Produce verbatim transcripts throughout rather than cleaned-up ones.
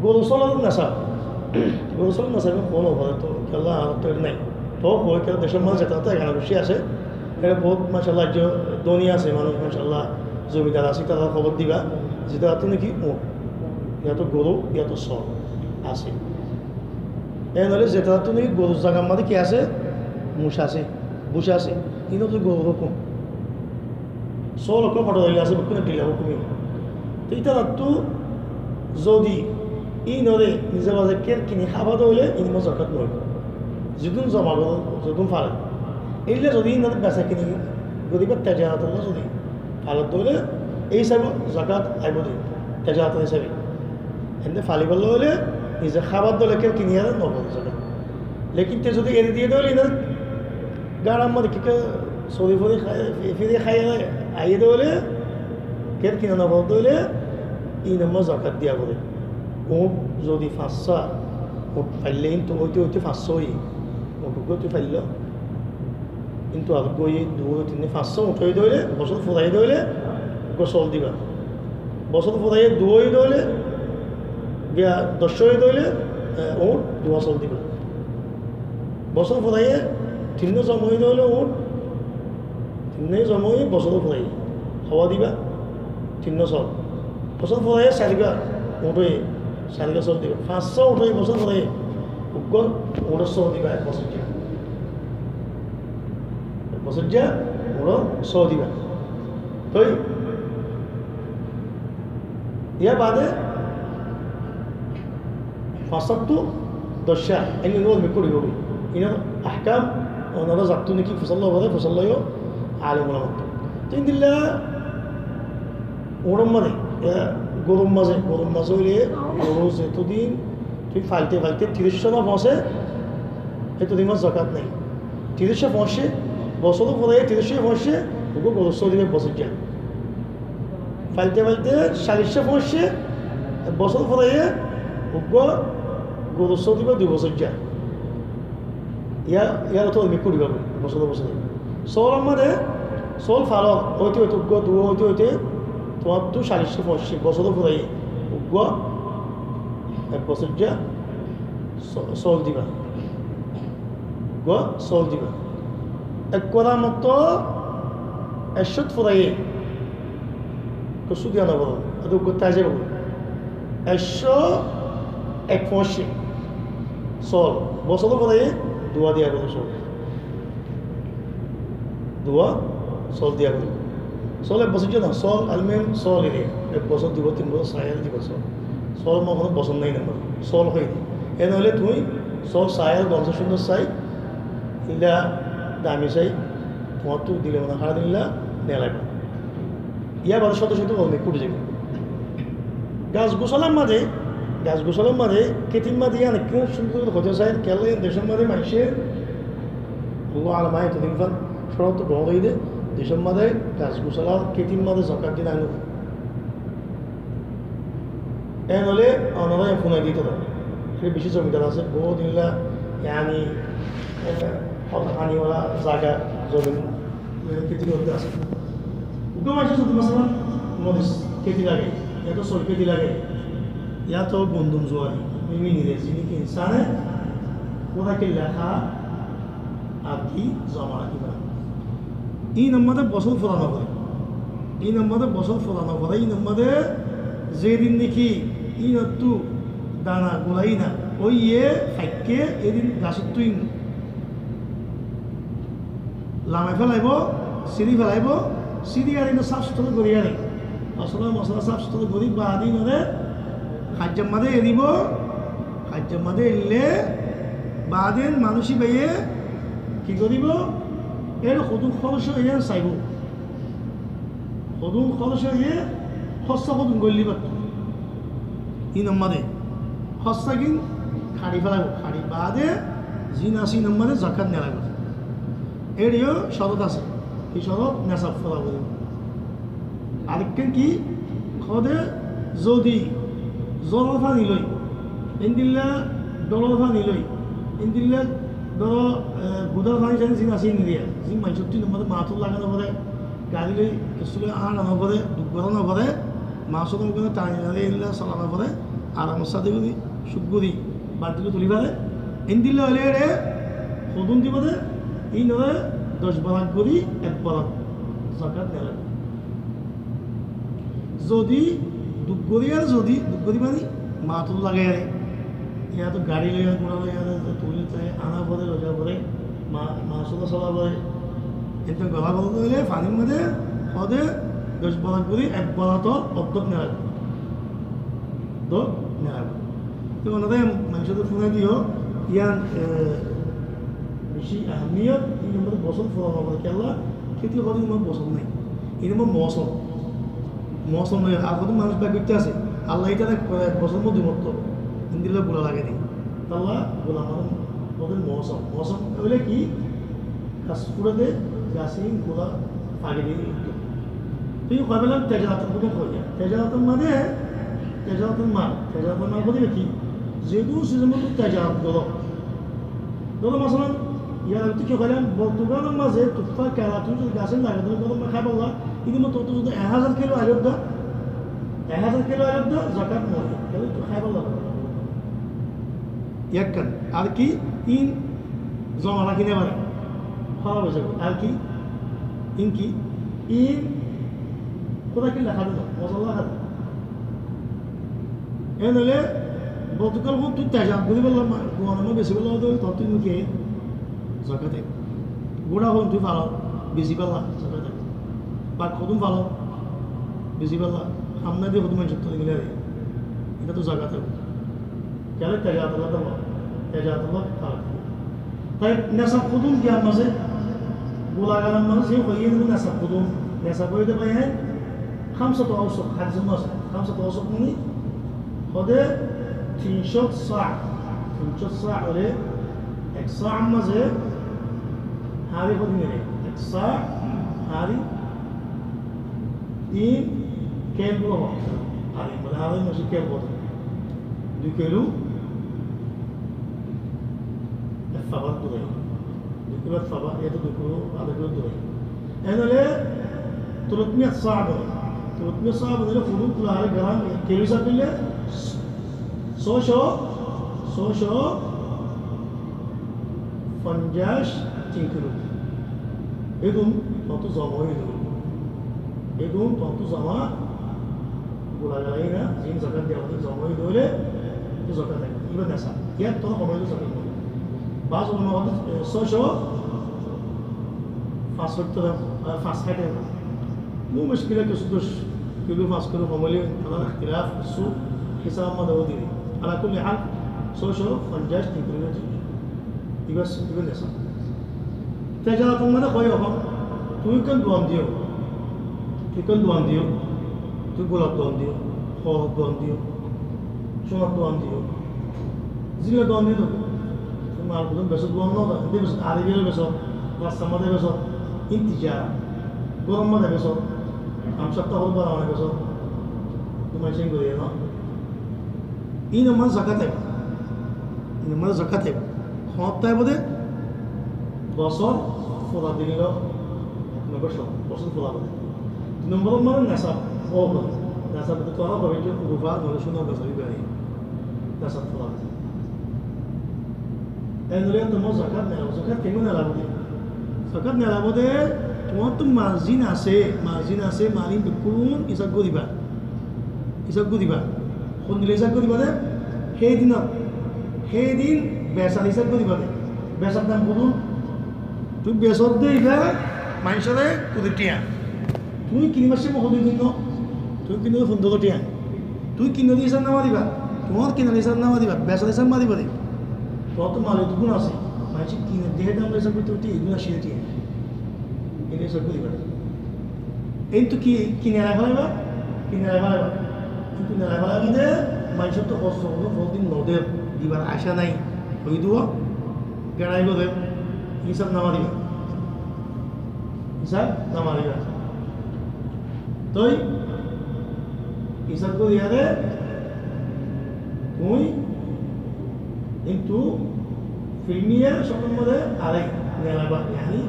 Goru sólar nesab, goru sólar nesab hono hoó to, kiyólla añárar to nai. To hoó kiyólla decór mazé zetaráttu egana beci asé, ere bout macállah aijjó dóni asé manúc, macállah zomidar asé, tará hóbor diba, zetaráttu niki uñth, yá to goru, yá to sól asé. Ene óile zetaráttu niki gorur zagar mazé ki asé? Muc asé, buc asé. Ín to gorur hókum. Sól ókkol hoçé dóilla asé, bekkún ek dóilla hókum. Te ítarattu zodi ínore nize baze ker kini hába de óile, ínor mazé zakat no óibo. Zedún zoma goró, zedún fale. Éilla zodi ínore besa kini goribar tejarat ólla zodi fale de óile, ei hísabe zakat aibo de, tejarat ólla hísabe. Ende falibolla óile nize hábar de óile ker kini ere no fore zakat. Lekin te zodi eri diye de óile ínor garar mazé ki sori fori hái, firi hái aiyé de óile, ker kina no fore de óile, ínor mazé zakat diya fore. Uñth zodi fañssá uñth faille, íntu óite óite fañssá óiye, uñth uggúa tui faillo, íntu ar uggúa óiye, dui, tin, fañssá uñth óiye de óile, bosór furaiye de óile, uggúa sól diba. Bosór furaiye dui óiye de óile, giya doc óiye de óile, e, uñth duwá sól diba. Bosór furaiye tinnúa zoma óiye de óile uñth, tinnúa zoma óiye bosór furaiye, howa diba, tinnúa sól. Bosór furaiye sairgúa uñth óiye, sairgúa sól diba. Fañssá uñth óiye bosór furaiye, uggúa uñthor sól diba, ek bosóijja. Ek bosóijja uñthor sól diba. Toi yar bade fañssáttu doccá, ene ínor mikká uçí giyói. Ínor ahkam onora zattú niki fusár loi fare, fusár loiyo alem ulamattú. Te endilla uñthor mazé, e, gorur mazé, gorur mazé óile goru zetodin tui falte falte tiríc no foóñse, etodin mazé zakat nai. Tiríc foóñse, bosór furaiye tiríc foóñse, uggúa gorur sól diba ek bosóijja. Falte falte callic foóñse, bosór furaiye uggúa gorur sól diba dui bosóijja. Yá, yar to mikká uçí giyói, bosóre bosóre. Sólor mazé, sól falor óite óite, uggúa duwá óite óite, tuáñttu callic foóñse, bosór furaiye uggúa ek bosóijja só-, sól diba. Uggúa sól diba. Ek kuwara motó ekcót furaiye, kessú diya no fore, ede uggúa táiza óibo. Ekcó ek foóñse sól, bosór furaiye duwá diya fore sól. Duwá sól diya fore. Sól ek bosóijja no, sól almuhim sól ere, ek bosór, dui bosór, tin bosór, sair bosór, dui bosór. Sól mazé hono bosór nai, no mazé sól hoiye de. Ene óile tuñí sól sair, gom sai, cúndor sai, endilla dami sai, tuáñttu dile mone hó de endilla nela laibo. Yar bade cóto cóto uñth mikká uçí zaibo. Gas gusálar mazé, gas gusálar mazé, kétir mazé yián ekkán cúndor gorí hotá sai, kiyólla yián decór mazé maincé, Allahu alem, añí etodin fán cóñço gorí de, decór mazé gas gusálar kétir mazé zakat dina no. Ene óile onora yián fúnai dito de. Ere beci zomindar asé, bout endilla, yáni, e, hotá hani wala zaga, zomin, e, kéti goitté asé. Uggúa maincé zodi masalan moris kéti lage, yá to sól kéti lage, yá to gondum zuari, mimini de, zini ki insane, uñtha killa há, ar ki zoma rakí fare. Ínor mazé bosór fura no fore. Ínor mazé bosór fura no fore. Ínor mazé zedin niki ínottú dana gulai na óiye fakke, edin gasóttu ín lamai felaibo, siri felaibo, siri ar ínore saf sutura gori ar, mosola mosola saf sutura gori baade ínore hajjar mazé eribo. Hajjar mazé eille baade manúic íbaye ki goribo? Er hodún hóros óiye saibo. Hodún hóros óiye, hóssa hodún goillé baade. Ínor mazé hóssa gín hañçi felaibo, hañçi baade zin asé ínor mazé zakat nela laibo. Eriyó corot asé, ki corot? Nesab fura foribo. Arekkán ki hoó de, zodi zolor faní loi, endilla dholor faní loi, endilla dóro, e, gudár faní saní zin asé, ín diya, zin maincóttu ínor mazé maátu laga no fore, gari loi kessú loi añára no fore, duk gora no fore, maátu loi tani tani endilla sola no fore, Aramor sáte gorí, cúk gorí, baddilla tulí fare. Endilla óile ére hodún dibo de, íinoré doc barak gorí ek barak zakat diya lagibó. Zodi duk gorí ar zodi duk gorí mani maátot lage ére, yáto gaçi loi ar gura loi ar tulí tai ana fore, loza fore, ma-, maátot sola fore, ente gola fore óile fanir modé hode doc barak gorí ek barator oddek neya lagibó. Dók, neya. Te onora manúcor fúnai diyo, yián, e, beci ahamiyot, ín nombor bosór fura no fore. Kiyólla, keti hodún ín nombor bosór nai. Ín nombor mousom. Mousom nai, ar hodún manúc bag goitte asé. Allah ítara ek bosór modde morto. Endilla gula lage de. Talla gula manúc modde mousom. Mousom óile ki? Gas fure de, gas ín gula fage de. Tui hoi félailam tejarator hodún hoi. Tejarator mane, tejarator mal. Tejarator mal hoile ki? Ze kúnu sizor modde tejarat goró. Dóro, masalan, yar age tui ki hoilam, Portugalor mazé tuffa kela tui zodi gasé lagai de, dóro, háibolla, ín modde tui zodi ek házar kilo aiyó de, ek házar kilo aiyó de, zakat no, kiyólla tui háibolla. Ekkán, ar ki, ín zoma rakí no fare, hóraf ói zaibo. Ar ki, ín ki, ín kúda ki lekha dibo, mosolla lekha dibo. Ene óile, Portugal hoddún tui tejarat gorí félailam, ma-, duan or mazé besi félailam de, tóile tui ki zakat aibó. Gura hoddún tui falo, besi félailam, zakat aibó. Bak hoddún falo, besi félailam, hamna de hoddún manúcor tole mile de, ítara tui zakat aibó. Kiyólla tejarator loi, tejarator loi falo. Tói nesab hodún giyán mazé, bulagar mazé, ze hoiyé nesab hodún. Nesab óiye de bái, e, khamsatu awsuk, hádis mazé. Khamsatu awsuk mani hode tin cót sa. Tin cót sa óile ek sa mazé hári hodún ere. Ek sa hári tin kel gula hoó. Hári mane hári mazé kel hodún. Dui kilo. Ek fabar dóre. Dui kilo ek faba, yáto dui kilo, adá kilo dóre. Ene óile, tulutmiyat sa bole. Tulutmiyat sa bole, fuluk tulare gram, kilo hísab goille, só cót, só cót fonjaic tin kilo. Edún, tottu zoma óiye de. Edún, tottu zoma Gula gela ín, ziín zakat diya foribo, zoma óiye de óile, to zakat aibó. Ibá nesab. Yar to hom óile zakat no. Baáz ulamá hoó de, e, só cót fañs cót, e, fañs cót. Mú muckil kessú doc kilo, fañs kilo hom óile, tarár ikhtilaf, kessú hísab mazé ó diye. Ala kulli hal, só cót fonjaic tin kilo óiye. Ibá, ibá nesab. Tejarator mazé hoi ehón, tuñí ekkán duan diyo, tuñí ekkán duan diyo, tuñí gular duan diyo, horor duan diyo, cúnar duan diyo, zilla duan diyo, tuñí mal kudum beso duan no, ende beso, ari biyal beso, rasta mazé beso, intijara, gorom mazé beso, amsakta hor bara mazé beso, tuñí maincé gori no. Ín or mazé zakat aibo. Ín or mazé zakat aibo. Hoñt aibo de? Bosór fura dillo, ek nombor cort, bosór fura dillo. Dui nombor mazé nesab, ó bole. Nesab de tuáñra hoiba de rufa, noile cúna, beca, bibari. Nesab fura dillo. Ei noile tuáñr zakat no laibo, zakat kengori no laibo de? Zakat no laibo de, tuáñrtu mal ziín asé, mal ziín asé, mal ín beggún hísab goriba. Hísab goriba. Hondilla hísab goriba de? Hé dinor, hé din besar hísab goriba de. Besar dam hodún? Tuñí besór de ibá maincóre kudi thiañ. Tuñí kinibar cómot hodún kinno? Tuñí kinno de fondoro thiañ. Tuñí kinno de hísab no mariba. Tuáñr kinar hísab no mariba. Besar hísab mariba de. Tuáñrtu mal edún asé. Maincé kine de hé dam hísab goitte goitte edún asé de thiañ. Kine hísab goriba de. Kintu ki, kine rai félaiba, kine rai félaiba. Kintu kine rai félaiba de, maincóttu hosto gorí fol din no der, dibar acá nai. Hoi duwa, gerai gorer, hísab no mariba. Hísab no mariba. Toi, hísab goriyaré, tuñí, kintu, filmiya, sókol mazé arai, nelaiba, yani,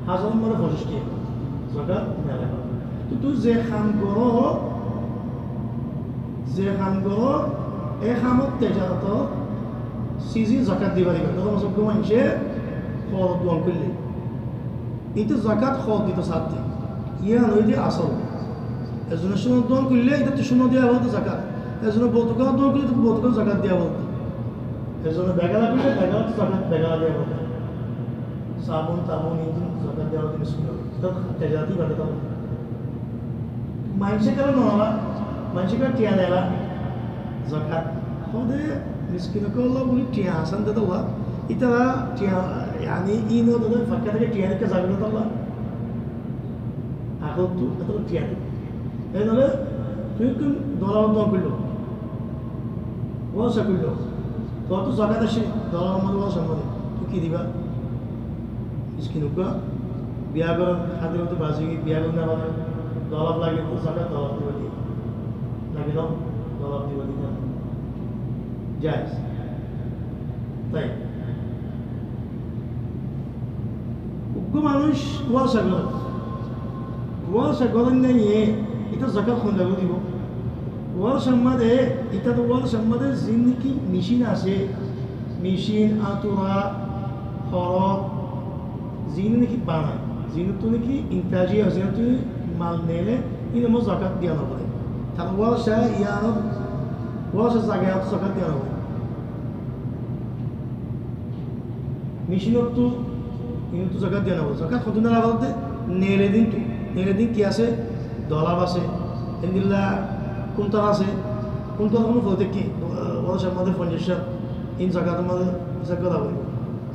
Házar mazé foccíc tiañ zakat no laibo. To tui ze ham goró, Ze ham goró, e hamot tejarotor sizi zakat diba diba. Dóro, mosol, uggwá maincé hóor duan goillé. Ite zakat hóor dito sárte. Yián óilde asol. Ezone cúnor duan goillé, ite to cúnor diya óilde zakat. Ezone boutukan duan goillé, ite to boutukan zakat diya óilde. Ezone begala goillé, begala to zakat begala diya óilde. Sabun, tabun, injin zakat diya óilde, miskin óilde. Ite tejaroti bade to. Maincé kiyólla no nela, maincé kiyólla tiañ nela, zakat. Hóde miskin ókkol buli tiañ asán de tolla. Itara tiañ, yani, ino de fakka táke tiañ rikka zakat de tolla. Akol tu, eto tiañ de. Ei nole, tui kun dola duan goillo. Wasa goillo. Tor to zakat asé, dola mazé wasa mazé. Tui ki diba? Miskin uggwá, biya goron, hádir motó bazi giyé, biya goron na bane, dolab lage, to zakat dolab diba de. Lage no, dolab diba de. Jaiz. Tái. Uggwá manúic wasa goron. Wasa goron na niye, ite zakat hondilla dibo? Wasa mazé, ite to wasa mazé zin niki micin asé, micin, atura, horok, zin niki banai, zin to niki intaji asé, zin to mal nele, ino mazé zakat diya no fore. Tar wasa yián, wasa zaga yián to zakat diya no fore. Micin ottu, ino to zakat diya no fore. Zakat hondilla diba de, nele din to, nele din ki asé? Dolab asé, endilla kuntal asé, kuntal hono fore táke, wasa mazé fonjaic, in zakat mazé zakat diya fore.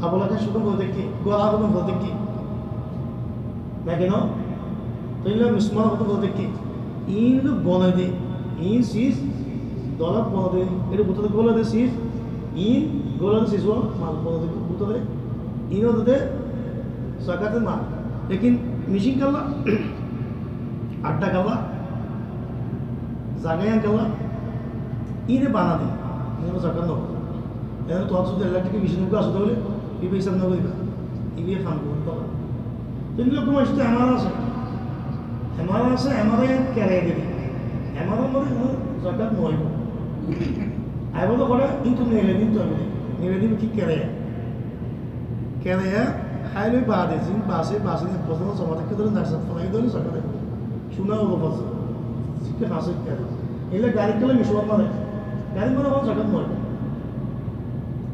Abolakan cúdun fore táke, gola cúdun fore táke. Naki no? Toile mismar hoto bóle ki? In lo bone de, in sis, dola bone de, ere bútore gola de sis, in gola de sis, o mal bone de bútore, in o de zakat e mal. Lekin micin kalla, adda kalla, zaga yián kalla, in e bana de, in e zakat no. Ere to asé de electric micin uggwá asé de bóle, ibe isab no goriba, ibe ham goriba. Tui lok maincór to emara asé. Emara asé, emara yián keraya dibi. Emara mazé hono zakat no aibo. Aibo de hore, kintu nele din to aibo de. Nele din ki keraya? Keraya, háile bade zin base, base ne bosór zoma táke dóri, nasat félai dóri zakat aibo. Cúna óilo base. Zikka hasé keraya. Eilla gari kalla micin mare. Gari mare hono zakat no aibo.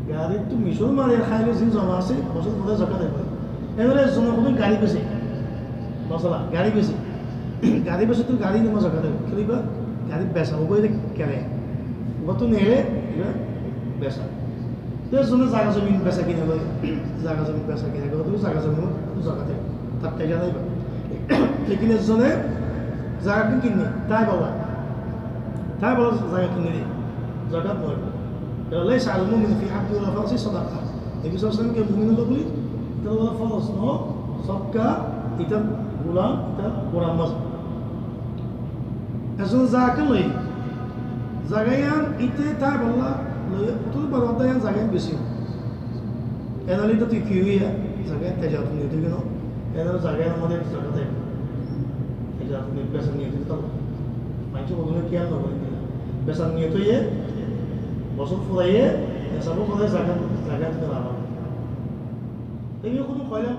Gari to micin mare, háile zin zoma asé, bosór fore zakat aibo. Eibare zona hono gari bese. Masala, gari bese. Gari bese to gari no zakat aibo. Kiyólla? Gari besa óibo de keraya. Uggwá to nele, iba besa. Te zone zaga zomin besa kina gorí, zaga zomin besa kina gorí, zaga zomin zakat aibo. Tar teja nai ba. Lekin zone zaga kinne, tái bala. Tái bala zaga kinne de. Zakat no aibo. ليس على المؤمن في عبده ولا فرسه صدقة. Nobi sallallahu alaihi wasallam ke mumin ókkol buli, itar uore foroz no, sodaka, itar gulam, itar gulam mazé. Ezone zaga loi, zaga yián ite tái balla loi, hoto boro zaga yián besi. Enole ite tui ki hoiya, zaga yián tejarotor niyot ói giyé no, enole zaga yián mazé zakat aibo. Tejarotor niyot, besar niyot ói giyé no. Maincé hoto kiyal no gorí, besar niyot óiye, bosór furaiye, nesab furaiye zakat, zakat dibar arambo. Te ki hoto hoilam?